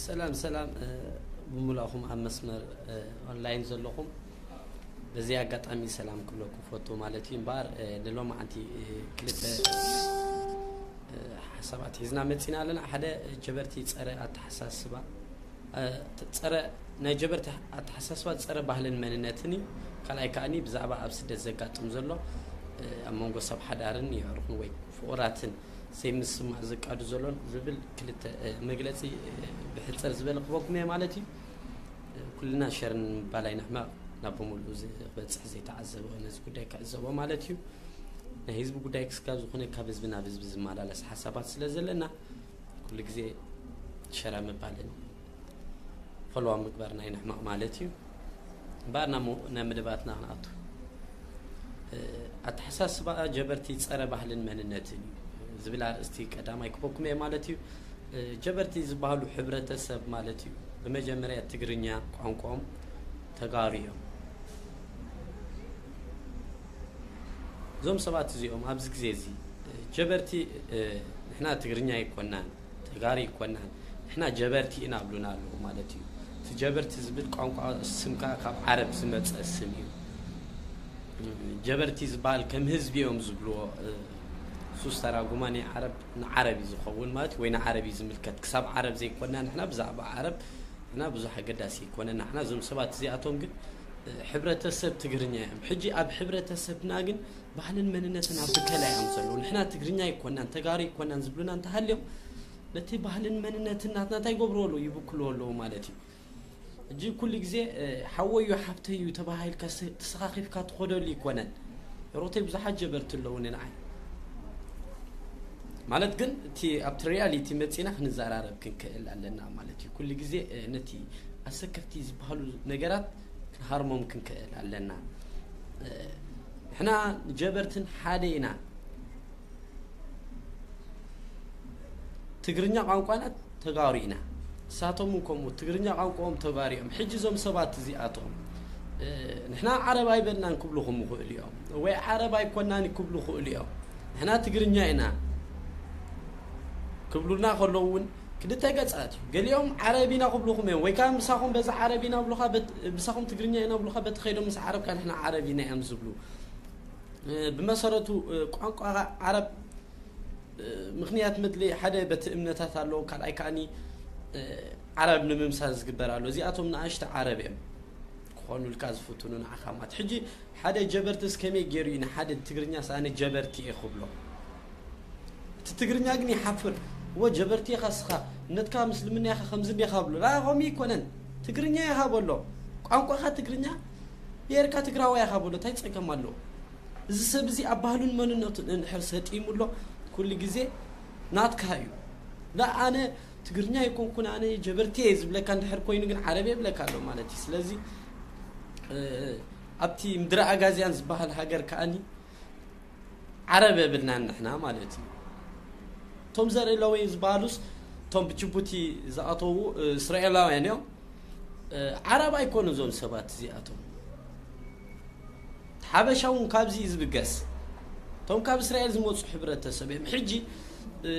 ሰላም ሰላም፣ እ፣ ብምሉእኹም ኣብ መስመር፣ እ፣ ኦንላይን ዘለኹም በዚ ኣጋጣሚ ሰላም ክብለኩም ፈቱ ማለት እዩ። እምበኣር፣ እ፣ ንሎማዓንቲ፣ እ፣ ክልተ፣ እ፣ ሓሳባት ሒዝና መጺና ኣለና። ሓደ፣ እ፣ ጀበርቲ ጸረ ኣተሓሳስባ፣ እ፣ ጸረ፣ ናይ ጀበርቲ ኣተሓሳስባ ጸረ ባህልን መንነትን እዩ። ካልኣይ ከኣኒ ብዛዕባ ኣብ ስደት ዘጋጥም ዘሎ፣ እ፣ ኣብ መንጎ ሰብ ሓዳርን የዕሩኽን ወይ ፍቑራትን ዘይምስማዕ ዘቃዱ ዘሎን ዝብል ክልተ፣ እ፣ መግለጺ፣ እ፣ ብሕጽር ዝበለ ክበኩም እየ ማለት እዩ። እ፣ ኩልና ሸር ንምባል ኣይንሕመቕ፣ ናብ ብምሉኡ ዝ-፣ ክበጽሕ ዘይተዓዘበ ነዚ ጉዳይ ክዕዘቦ ማለት እዩ። ናይ ህዝቢ ጉዳይ ክስካብ ዝኾነ ካብ ህዝቢ ናብ ህዝቢ ዝመላለስ ሓሳባት ስለ ዘለና ኩሉ ግዜ ሸር ኣብ ምባልን ፎሎዋ ምግባርና ኣይንሕመቕ ማለት እዩ። እምበኣር ናብ ሞ-፣ ናብ መደባትና ክንኣቱ። እ፣ ኣተሓሳስባ ጀበርቲ ጸረ ባህልን መንነትን እዩ ዝብል ኣርእስቲ ቀዳማይ ክበኩም እየ ማለት እዩ። እ፣ ጀበርቲ ዝበሃሉ ሕብረተሰብ ማለት እዩ ብመጀመርያ ትግርኛ ቋንቋኦም ተጋሩ እዮም። እዞም ሰባት እዚኦም ኣብዚ ግዜ እዚ፣ እ፣ ጀበርቲ፣ እ፣ ንሕና ትግርኛ ኣይኮናን፣ ተጋሩ ኣይኮናን፣ ንሕና ጀበርቲ ኢና ብሉና ኣለዉ ማለት እዩ። እቲ ጀበርቲ ዝብል ቋንቋ ስም ከኣ ካብ ዓረብ ዝመጸ ስም እዩ። እ፣ ጀበርቲ ዝበሃል ከም ህዝቢ እዮም ዝብልዎ። እ፣ ሱስ ተራጉማ ናይ ዓረብ ንዓረብ እዩ ዝኸውን ማለት ወይ ንዓረብ እዩ ዝምልከት። ክሳብ ዓረብ ዘይኮና ንሕና ብዛዕባ ዓረብ ንሕና ብዙሕ ኣገዳሲ ኣይኮነን። ንሕና እዞም ሰባት እዚኣቶም ግን፣ እ፣ ሕብረተሰብ ትግርኛ እዮም። ሕጂ ኣብ ሕብረተሰብና ግን ባህልን መንነትን ኣብ ብከላ እዮም ዘለዉ። ንሕና ትግርኛ ኣይኮናን፣ ተጋሩ ኣይኮናን ዝብሉና እንተሃልዮም ነቲ ባህልን መንነትን ናትና እንታይ ይገብርዎ ኣለዉ? ይብክልዎ ኣለዉ ማለት እዩ። ሕጂ ኩሉ ግዜ፣ እ፣ ሓወዩ ሓፍተዩ ተባሂልካ ስ-፣ ተሰኻኺፍካ ትኸደሉ ይኮነን። ሮተይ ብዙሓት ጀበርቲ ኣለዉ ንንዓይ። ማለት ግን እቲ ኣብቲ ሪያሊቲ መጺና ክንዘራረብ ክንክእል ኣለና ማለት እዩ። ኩሉ ግዜ፣ እ፣ ነቲ ኣሰከፍቲ ዝበሃሉ ነገራት ክንሃርሞም ክንክእል ኣለና። እ፣ ንሕና ጀበርትን ሓደ ኢና። ትግርኛ ቋንቋና ተጋሩ ኢና። ንሳቶም እውን ከምኡ ትግርኛ ቋንቋኦም ተጋሩ እዮም። ሕጂ እዞም ሰባት እዚኣቶም፣ እ፣ ንሕና ዓረብ ኣይበልናን ክብሉኹም ይኽእሉ እዮም። ወይ ዓረብ ኣይኮናን ክብሉ ይኽእሉ እዮም። ንሕና ትግርኛ ኢና ክብሉና ከለዉ እውን ክልተ ገጻት እዩ። ገሊኦም ዓረብ ኢና ክብሉኹም እዮም። ወይ ከኣ ምሳኹም በዚ ዓረብ ኢና ብሉኻ፣ በት-፣ ምሳኹም ትግርኛ ኢና ብሉኻ፣ በቲ ከይዶም ምስ ዓረብካ ንሕና ዓረብ ኢና እዮም ዝብሉ። እ፣ ብመሰረቱ፣ እ፣ ቋንቋ ዓረብ፣ እ፣ ምኽንያት መድለይ ሓደ በቲ እምነታት ኣለዎ፣ ካልኣይ ከኣኒ፣ እ፣ ዓረብ ንምምሳል ዝግበር ኣሎ። እዚኣቶም ንኣሽቱ ዓረብ እዮም ክኾኑልካ ዝፍትኑ ንዓኻ ማለት። ሕጂ ሓደ ጀበርትስ ከመይ ገይሩ እዩ ንሓደ ትግርኛስ ኣነ ጀበርቲ እየ ክብሎ? እቲ ትግርኛ ግን ይሓፍር። እወ ጀበርቲ ኢኻ እስኻ፣ እምነትካ ምስልምና ኢኻ፣ ከምዚ እንዲኻ ብሎ። ላ፣ ከምኡ ኣይኮነን። ትግርኛ ኢኻ በሎ። ቋንቋኻ ትግርኛ፣ ብሄርካ ትግራዋይ ኢኻ በሎ። እንታይ ጸገም ኣለዎ? እዚ ሰብ እዚ ኣብ ባህሉን መንነቱን እንድሕር ሰጢሙ ኣሎ፣ ኩሉ ግዜ ናትካ እዩ። ላ፣ ኣነ ትግርኛ ኣይኮንኩን፣ ኣነ ጀበርቲ እየ ዝብለካ እንድሕር ኮይኑ ግን ዓረብ እየ ይብለካ ኣሎ ማለት እዩ። ስለዚ፣ እ፣ ኣብቲ ምድረ ኣጋዝያን ዝበሃል ሃገር ከኣኒ ዓረብ የብልናን ንሕና ማለት እዩ። እቶም ዘርኢ ለወይ ዝበሃሉስ እቶም ብጅቡቲ ዝኣተዉ፣ እ፣ እስራኤላውያን እዮም። እ፣ ዓረብ ኣይኮኑ እዞም ሰባት እዚኣቶም። ሓበሻ እውን ካብዚ እዩ ዝብገስ። እቶም ካብ እስራኤል ዝመፁ ሕብረተሰብ እዮም። ሕጂ፣ እ፣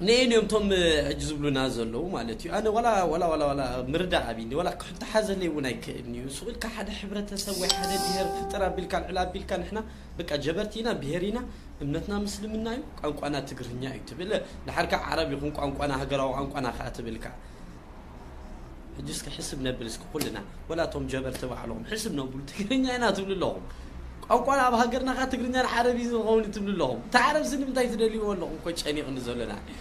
ንኤን እዮም እቶም፣ እ፣ ሕጂ ዝብሉና ዘለዉ ማለት እዩ። ኣነ ዋላ፣ ዋላ፣ ዋላ፣ ዋላ ምርዳእ ኣብኒ፣ ዋላ ክሕተሓዘለይ እውን ኣይክእልን እዩ። ሱቕ ኢልካ ሓደ ሕብረተሰብ ወይ ሓደ ብሄር ፍጥር ኣቢልካ፣ ልዕል ኣቢልካ፣ ንሕና በቃ ጀበርቲ ኢና፣ ብሄር ኢና፣ እምነትና ምስልምና እዩ፣ ቋንቋና ትግርኛ እዩ ትብል። ድሓር ከኣ ዓረብ ይኹን ቋንቋና፣ ሃገራዊ ቋንቋና ከኣ ትብል ከኣ። ሕጂ እስኪ ሕስብ ነብል እስኪ ኩልና፣ ወላ እቶም ጀበርቲ ባዕሎም ሕስብ ነብሉ፣ ትግርኛ ኢና ትብሉ ኣለኹም። ቋንቋና ኣብ ሃገርና ከኣ ትግርኛን ዓረብ እዩ ዝኸውን ትብሉ ኣለኹም። እቲ ዓረብ እዚ ንምንታይ ትደልይዎ ኣለኹም? እኮ ጨኒቕኒ ዘሎ ንዓይ።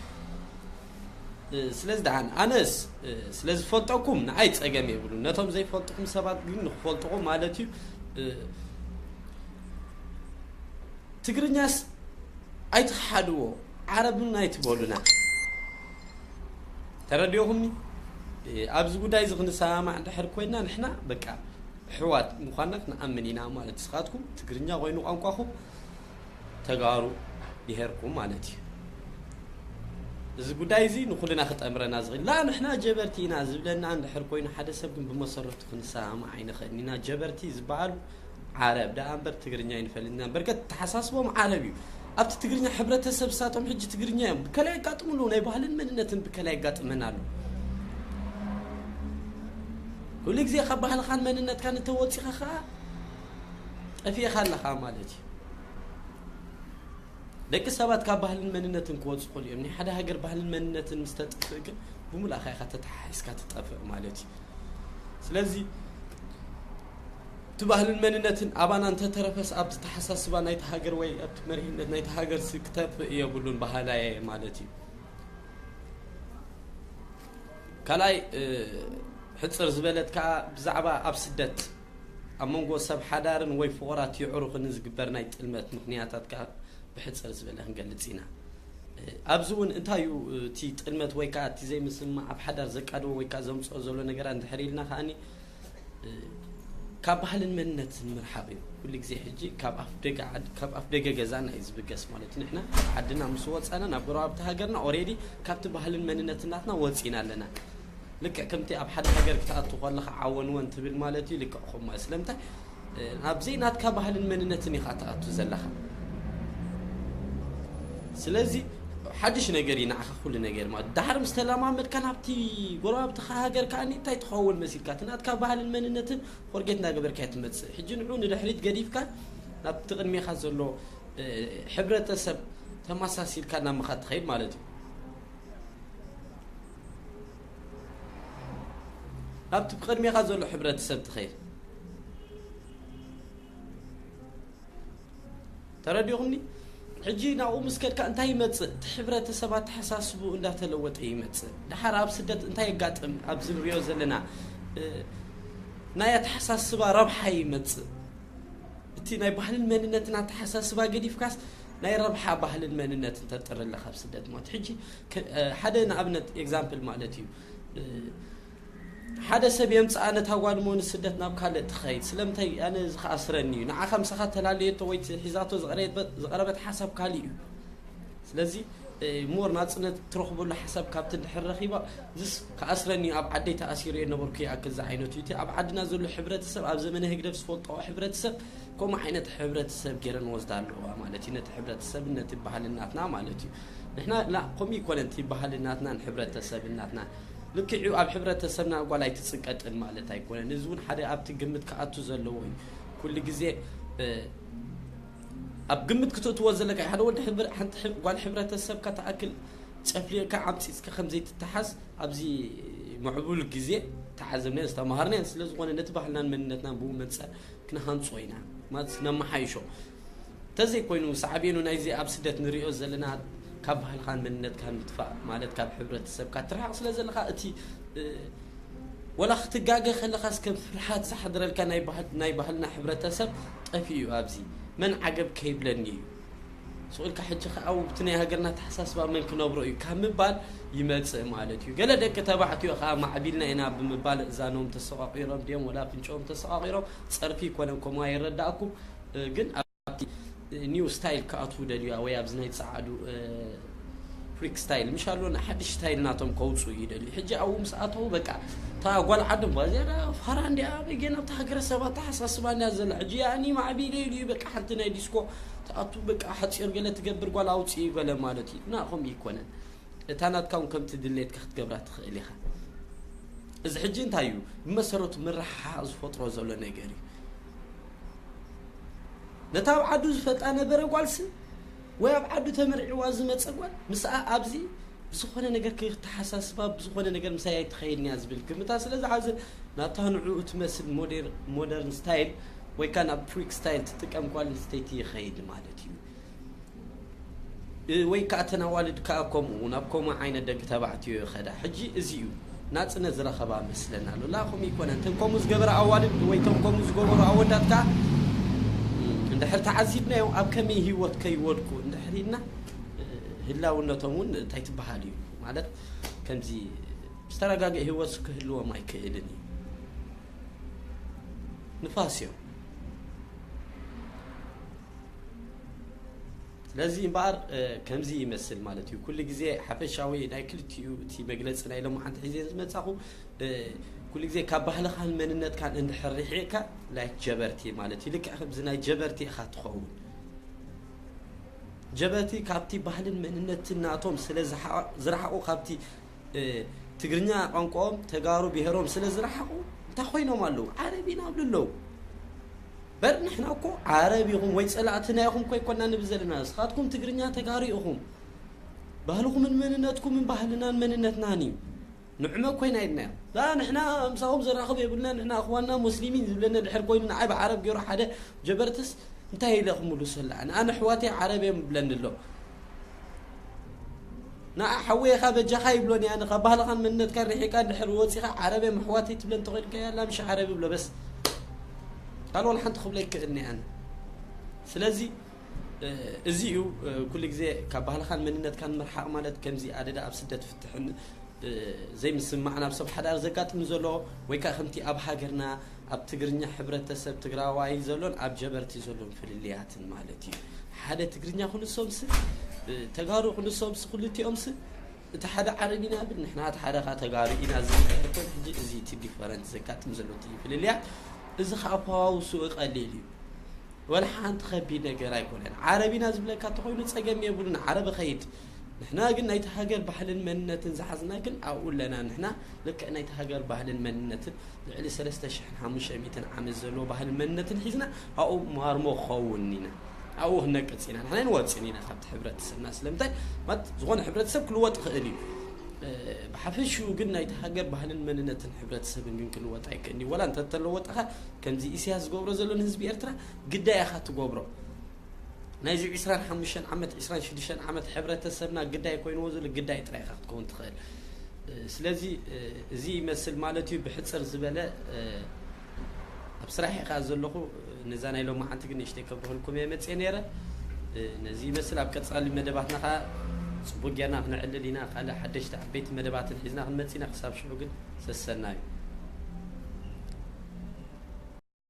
እ፣ ስለዚ ደሓን ኣነስ፣ እ፣ ስለ ዝፈልጠኩም ንዓይ ጸገም የብሉን። ነቶም ዘይፈልጥኩም ሰባት ግን ንክፈልጥኹም ማለት እዩ። እ፣ ትግርኛስ ኣይትኽሓድዎ፣ ዓረብ እውን ኣይትበሉና። ተረዲኦኹምኒ? እ፣ ኣብዚ ጉዳይ እዚ ክንሰማማዕ እንድሕር ኮይና ንሕና በቃ ኣሕዋት ምዃንና ክንኣምን ኢና ማለት። ንስኻትኩም ትግርኛ ኮይኑ ቋንቋኹም ተጋሩ ብሄርኩም ማለት እዩ። እዚ ጉዳይ እዚ ንኹልና ክጠምረና ዝኽእል፣ ላ ንሕና ጀበርቲ ኢና ዝብለና እንድሕር ኮይኑ፣ ሓደ ሰብ ግን ብመሰረቱ ክንሰማማዕ ኣይንኽእልን ኢና። ጀበርቲ ዝበሃሉ ዓረብ ደኣ እምበር ትግርኛ ኣይንፈልጥን ኢና። በርከት ተሓሳስቦም ዓረብ እዩ። ኣብቲ ትግርኛ ሕብረተሰብ ሳቶም ሕጂ ትግርኛ እዮም። ብከላይ ኣጋጥሙ ኣለዉ። ናይ ባህልን መንነትን ብከላይ ኣጋጥመና ኣሎ። ኩሉ ግዜ ካብ ባህልኻን መንነትካን እንተወፂኻ ኸዓ ጠፊእኻ ኣለኻ ማለት እዩ። ደቂ ሰባት ካብ ባህልን መንነትን ክወፁ ይኽእሉ እዮም። ናይ ሓደ ሃገር ባህልን መንነትን ምስ ተጥፍእ ግን ብምሉእኻ ኢኻ ተተሓሒዝካ ትጠፍእ ማለት እዩ። ስለዚ እቲ ባህልን መንነትን ኣባና እንተተረፈስ ኣብቲ ተሓሳስባ ናይቲ ሃገር ወይ ኣብቲ መሪሕነት ናይቲ ሃገር ሲ ክተፍእ የብሉን ባህላየ ማለት እዩ። ካልኣይ ሕፅር ዝበለት ከዓ ብዛዕባ ኣብ ስደት ኣብ መንጎ ሰብ ሓዳርን ወይ ፍቑራት የዕሩኽን ዝግበር ናይ ጥልመት ምኽንያታት ከዓ ብሕፅር ዝበለ ክንገልፅ ኢና። ኣብዚ እውን እንታይ እዩ እቲ ጥልመት ወይ ከዓ እቲ ዘይምስምማዕ ኣብ ሓዳር ዘቃድቦ ወይ ከዓ ዘምፅኦ ዘሎ ነገራት እንድሕር ኢልና ከዓኒ ካብ ባህልን መንነትን ምርሓቕ እዩ። ኩሉ ግዜ ሕጂ ካብ ኣፍ ደገ ዓድ ካብ ኣፍ ደገ ገዛና እዩ ዝብገስ ማለት እዩ። ንሕና ዓድና ምስ ወፃና ናብ ጎረባብቲ ሃገርና ኦሬዲ ካብቲ ባህልን መንነትን ናትና ወፂና ኣለና። ልክዕ ከምቲ ኣብ ሓደ ሃገር ክትኣቱ ከለኻ ዓወንወን ትብል ማለት እዩ። ልክዕ ከምኡ ማለት ስለምንታይ ኣብ ዘይናትካ ባህልን መንነትን ኢኻ ትኣቱ ዘለኻ። ስለዚ ሓድሽ ነገር እዩ ንዓኻ ኩሉ ነገር ማለት ድሓር ምስ ተለማመድካ ናብቲ ጎረባብትኻ ሃገር ከዓኒ እንታይ ትኸውን መሲልካ እቲ ናትካ ባህልን መንነትን ፎርጌት እናገበርካ እያ ትመፅእ። ሕጂ ንዑ ንድሕሪት ገዲፍካ ናብቲ ቅድሜኻ ዘሎ ሕብረተሰብ ተመሳሲልካ እናምኻ ትኸይድ ማለት እዩ። ናብቲ ብቅድሜኻ ዘሎ ሕብረተሰብ ትኸይድ። ተረዲኹምኒ? ሕጂ ናብኡ ምስ ከድካ እንታይ ይመፅእ? እቲ ሕብረተሰብ ኣተሓሳስቡ እንዳተለወጠ ይመፅእ። ድሓር ኣብ ስደት እንታይ የጋጥም? ኣብዚ ንሪኦ ዘለና ናይ ኣተሓሳስባ ረብሓ ይመፅእ። እቲ ናይ ባህልን መንነትን ኣተሓሳስባ ገዲፍካስ ናይ ረብሓ ባህልን መንነትን ተጥሪ ኣለካ ኣብ ስደት ማለት ሕጂ ሓደ ንኣብነት ኤግዛምፕል ማለት እዩ። ሓደ ሰብ የምፅኣ ነታ ጓል እሞ ንስደት ናብ ካልእ ትኸይድ ስለምንታይ ኣነ እዚ ከኣስረኒ እዩ ንዓኻ ምሳኻ ተላለየቶ ወይ ሒዛቶ ዝቐረበት ሓሳብ ካልእ እዩ። ስለዚ ሞር ናፅነት ትረኽበሉ ሓሳብ ካብቲ እንድሕር ረኺባ ዝስ ክኣስረኒ ኣብ ዓደይ ተኣሲሩ እየ ነበርኩ ይኣክል ዝዓይነቱ እቲ ኣብ ዓድና ዘሎ ሕብረተሰብ ኣብ ዘመነ ህግደፍ ዝፈልጠኦ ሕብረተሰብ ከምኡ ዓይነት ሕብረተሰብ ገይረን ወስዳ ኣለዋ ማለት እዩ። ነቲ ሕብረተሰብ ነቲ ባህልናትና ማለት እዩ። ንሕና ላ ከምኡ ይኮነ እቲ ባህልናትናን ሕብረተሰብናትና ልክዑ ኣብ ሕብረተሰብና ጓል ኣይትፅቀጥን ማለት ኣይኮነን። እዚ እውን ሓደ ኣብቲ ግምት ክኣቱ ዘለዎ እዩ። ኩሉ ግዜ ኣብ ግምት ክትእትዎ ዘለካ ሓደ ወዲ ጓል ሕብረተሰብካ ተኣክል ጨፍሊቕካ ዓምፂፅካ ከምዘይትተሓዝ ኣብዚ ምዕቡል ግዜ ተዓዘብናዮ ዝተማሃርናዮ ስለዝኾነ ነቲ ባህልናን መንነትናን ብኡ መንፅር ክንሃንፆ ኢና ማለት ነመሓይሾ። እንተዘይኮይኑ ሳዕቤኑ ናይዚ ኣብ ስደት ንሪኦ ዘለና ካብ ባህልካን መንነትካን ምጥፋእ ማለት ካብ ሕብረተሰብካ ትርሓቕ ስለ ዘለካ እቲ ወላ ክትጋገ ከለኻስ ከም ፍርሓት ዝሓድረልካ ናይ ባህልና ሕብረተሰብ ጠፊኡ እዩ። ኣብዚ መን ዓገብ ከይብለኒ እዩ ስቕ ኢልካ ሕጂ ከዓ ኣብቲ ናይ ሃገርና ኣተሓሳስባ መን ክነብሮ እዩ ካብ ምባል ይመፅእ ማለት እዩ። ገለ ደቂ ተባዕትዮ ከዓ ማዕቢልና ኢና ብምባል እዛኖም ተሰቋቒሮም ድዮም ወላ ኣፍንጭኦም ተሰቋቒሮም ፀርፊ ይኮነን ከምኡ ኣይረዳእኩም። ግን ኣብቲ ኒው ስታይል ክኣትዉ ደልዩ ወይ ኣብዚ ናይ ፀዓዱ ፍሪክ ስታይል ምሽ ኣሎ ሓድሽ ስታይል ናቶም ከውፅኡ ይደልዩ። ሕጂ ኣብኡ ምስ ኣተዉ በቃ እታ ጓል ዓዶም ባ እዚኣ ፋራ እንዲኣ በጌ ናብቲ ሃገረሰብ ኣተሓሳስባ እንዲያ ዘላ ሕጂ ያኒ ማዕቢለ ኢሉ እዩ በቃ ሓንቲ ናይ ዲስኮ ትኣቱ በቃ ሓፂር ገለ ትገብር ጓል ኣውፅኡ ገለ ማለት እዩ። ና ከምኡ ይኮነን። እታ ናትካ እውን ከምቲ ድሌትካ ክትገብራ ትኽእል ኢኻ። እዚ ሕጂ እንታይ እዩ ብመሰረቱ ምርሕሓቕ ዝፈጥሮ ዘሎ ነገር እዩ። ነታ ኣብ ዓዱ ዝፈልጣ ነበረ ጓልሲ ወይ ኣብ ዓዱ ተመርዒዋ ዝመፀ ጓል ምስኣ ኣብዚ ብዝኾነ ነገር ክተሓሳስባ ብዝኾነ ነገር ምሳይ ኣይትኸይድን እያ ዝብል ግምታ ስለ ዝሓዘ ናብታ ንዕኡ ትመስል ሞደርን ስታይል ወይ ከዓ ናብ ፍሪክ ስታይል ትጥቀም ጓል ኣንስተይቲ ይኸይድ ማለት እዩ። ወይ ከዓ እተን ኣዋልድ ከዓ ከምኡ ናብ ከምኡ ዓይነት ደቂ ተባዕትዮ ይኸዳ። ሕጂ እዚ እዩ ናፅነት ዝረኸባ መስለና ኣሎ። ላ ከምኡ ይኮነ። እተን ከምኡ ዝገበራ ኣዋልድ ወይ እቶም ከምኡ ዝገበሩ ኣወዳት ከዓ እንድሕር ተዓዚብናዮም ኣብ ከመይ ህይወት ከይወድቁ እንድሕር ኢልና ህላውነቶም እውን እንታይ ትበሃል እዩ ማለት ከምዚ ዝተረጋገ ህይወት ክህልዎም ኣይክእልን እዩ። ንፋስ እዮም። ስለዚ እምበኣር ከምዚ ይመስል ማለት እዩ። ኩሉ ግዜ ሓፈሻዊ ናይ ክልቲኡ እቲ መግለፂ ናይ ሎማዓንቲ ሒዜ ዝመፃኹ ኩሉ ግዜ ካብ ባህልኻን መንነትካን እንድሕር ርሒቕካ ላይክ ጀበርቲ ማለት እዩ። ልክዕ ከምዚ ናይ ጀበርቲ ኢኻ ትኸውን። ጀበርቲ ካብቲ ባህልን መንነትን ናቶም ስለ ዝሓ- ዝረሓቑ፣ ካብቲ እ፣ ትግርኛ ቋንቋኦም፣ ተጋሩ ብሄሮም ስለ ዝረሓቑ እንታይ ኮይኖም ኣለዉ? ዓረብ ኢና ኣብሉ ኣለዉ። በር ንሕና እኮ ዓረብ ኢኹም ወይ ጸላእትና ኢኹም እኮ ኣይኮና ንብል ዘለና። ንስኻትኩም ትግርኛ ተጋሩ ኢኹም። ባህልኹምን መንነትኩምን ባህልናን መንነትናን እዩ። ንዕመ ኮይና ኢልናዮ። ዛ ንሕና ምሳኹም ዘራኽብ የብልና፣ ንሕና እኽዋና ሙስሊሚን ዝብለና ድሕር ኮይኑ ንዓይ ብዓረብ ገይሩ ሓደ ጀበርትስ እንታይ ኢለ ክምልሶ ኣለኣ? ንኣነ ኣሕዋተይ ዓረብ እዮም ይብለኒ ኣሎ። ንዓ ሓወይ ኢኻ በጃኻ ይብሎን እያ። ንኻ ባህልኻን መንነትካን ርሒቃ እንድሕር ወፂኻ ዓረብ እዮም ኣሕዋተይ ትብለን ተኾይንካ እያ ላምሽ ዓረብ ይብሎ በስ። ካልእ ወላ ሓንቲ ክብሎ ኣይክእልን እየ ኣነ። ስለዚ እ፣ እዚ እዩ እ፣ ኩሉ ግዜ ካብ ባህልኻን መንነትካን ምርሓቕ ማለት ከምዚ ኣደዳ ኣብ ስደት ፍትሕን እ፣ ዘይምስማዕን ኣብ ሰብ ሓዳር ዘጋጥም ዘሎ ወይ ከዓ ከምቲ ኣብ ሃገርና ኣብ ትግርኛ ሕብረተሰብ ትግራዋይ ዘሎን ኣብ ጀበርቲ ዘሎን ፍልልያትን ማለት እዩ። ሓደ ትግርኛ ክንሶምስ እ፣ ተጋሩ ክንሶምስ ክልቲኦምስ እቲ ሓደ ዓረብ ኢና ብል ንሕና እቲ ሓደ ካ ተጋሩ ኢና ዝብል ኮይኑ ሕጂ እዚ እቲ ዲፈረንት ዘጋጥም ዘሎ እቲ ፍልልያት እዚ ከዓ ኣፈዋውስኡ ቀሊል እዩ። ወላ ሓንቲ ከቢድ ነገር ኣይኮነን። ዓረብ ኢና ዝብለካ እንተኾይኑ ጸገም የብሉን፣ ዓረብ ኸይድ። ንሕና ግን ናይቲ ሃገር ባህልን መንነትን ዝሓዝና ግን ኣብኡ ኣለና። ንሕና ልክዕ ናይቲ ሃገር ባህልን መንነትን ልዕሊ ሰለስተ ሽሕን ሓሙሽተ ሚእትን ዓመት ዘለዎ ባህልን መንነትን ሒዝና ኣብኡ ማርሞ ክኸውን ኢና። ኣብኡ ክነቅጽ ኢና። ንሕና ንወጽን ኢና ካብቲ ሕብረተሰብና። ስለምንታይ? ማለት ዝኾነ ሕብረተሰብ ክልወጥ ይኽእል እዩ። እ፣ ብሓፈሽኡ ግን ናይቲ ሃገር ባህልን መንነትን ሕብረተሰብን ግን ክልወጥ ኣይክእልን እዩ። ወላ እንተተለወጠኻ ከምዚ ኢሳያስ ዝገብሮ ዘሎ ንህዝቢ ኤርትራ ግዳይ ኢኻ ትገብሮ። ናይዚ ዕስራን ሓሙሽተን ዓመት፣ ዕስራን ሽዱሽተን ዓመት ሕብረተሰብና ግዳይ ኮይንዎ ዘሎ ግዳይ ጥራይ ኢኻ ክትከውን ትኽእል። እ፣ ስለዚ፣ እ፣ እዚ ይመስል ማለት እዩ ብሕጽር ዝበለ። እ፣ ኣብ ስራሕ ኢኻ ዘለኹ። ነዛ ናይ ሎማዓንቲ ግን ንእሽተይ ከብርህልኩም እየ መጽየ ነይረ። እ፣ ነዚ ይመስል። ኣብ ቀጻሊ መደባትና ኸዓ ጽቡቅ ጌርና ክነዕልል ኢና። ካልእ ሓደሽቲ ዓበይቲ መደባትን ሒዝና ክንመጽእ ኢና። ክሳብ ሽዑ ግን ሰሰናዩ።